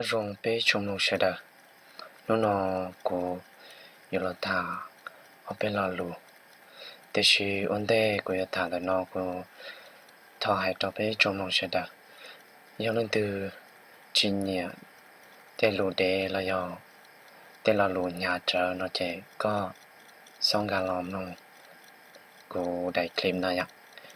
Zoo peb tsoom mloog sawv daws, hnub no kuv yuav los tham ob peb lo lus, tiam sis ua ntej kuv yuav tham ntawm no kuv thov hais rau peb tsoom mloog sawv daws, yog leej twg tsis nyiam tej lus dev los yog tej lo lus hnyav tsawv no ces koj xob nkag los mloog kuv daim clip no yom,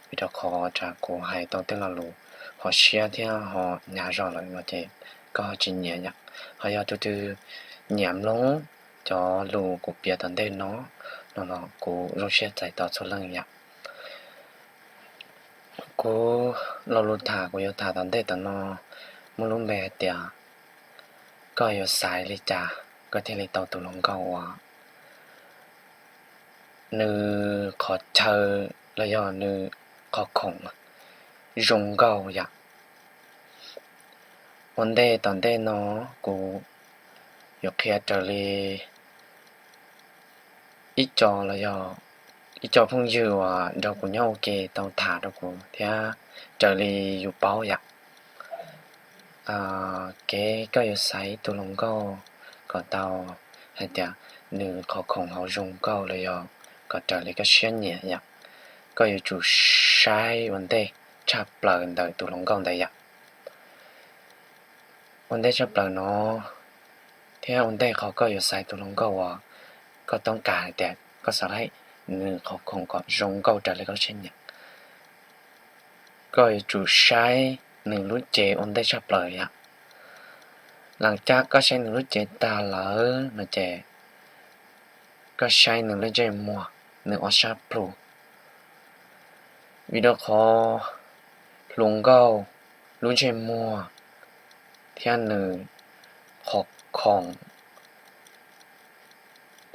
vim rau qhov tsam kuv hais tau tej lo lus ho siab thiab ho hnyav zog lawm no ces koj ho tsis nyiam yom. Ho yog tus twg nyiam mloog cov lus kuv piav tom ntej no, no los kuv zoo siab txais tos txhua leej yom. Kuv lo lus tham kuv yuav tham tom ntej tom no muaj lub npe hais tias koj yuav xaiv li cas koj thiaj li tau tus hluas nkauj uas nws qhov chaw los yog nws qhov khoom zoo nkauj yom. Ua ntej tom ntej no kuv yuav qhia raws li ib co los yog ib co phooj ywg uas nrog kuv nyob ua ke tau tham rau kuv thiab raws li yus paub yom. Kev koj yuav xaiv tus hluas nkauj kom tau hais tias nws qhov khoom hauv zoo nkauj los yog kom raws li koj siab nyiam yom, koj yuav tsum saib ua ntej tshaj plaws ntawm tus hluas nkauj ntawd yom. Ua ntej tshaj plaws no thiab ua ntej qhov koj yuav xaiv tus hluas nkauj uas koj toob kas hais tias koj xav laib nws qhov khoom kom zoo nkauj raws li koj siab nyiam, koj yuav tsum saib nws lub cev ua ntej tshaj plaws yom. Las cas koj saib nws lub cev tag lawm no ces koj saib nws lub ntsej muag, nws ob sab plhu. Vim rau qhov hluas nkauj lub ntsej muag thiab nws qhov khoom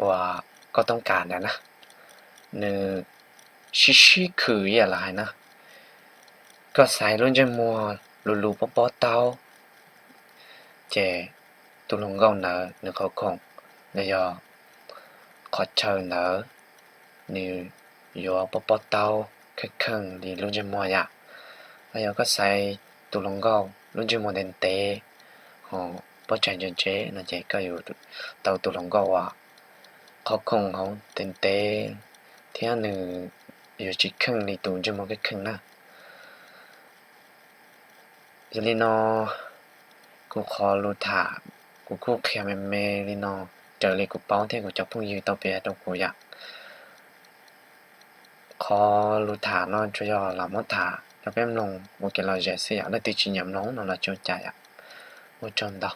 uas koj toob kas ntawd na, nws sib sib khwm ib yam li hais na. Koj xaiv lub ntsej muag lus lus pob pob taub, ces tus hluas nkauj ntawd nws qhov khoom los yog qhov chaw ntawd nws yuav pob pob taub kheej kheej li lub ntsej muag yom. Los yog koj xaiv tus hluas nkauj lub ntsej muag ntev ntev ho pob tsaig ntse ntse no ces koj yuav tau tus hluas nkauj uas qhov khoom hauv ntev ntev thiab nws yuav tsis kheej li tus ntsej muag kheej kheej na. Yog li no, kuv qhov lus tham kuv kuj qhia me me li no raws li kuv paub thiab kuv cov phooj ywg tau piav rau kuv yom. Qhov lus tham no tsuas yog los muab tham rau peb mloog ua kev lom zem xwb yom, leej twg tsis nyiam mloog no los tsis ua cas yom. Ua tsaug ntau.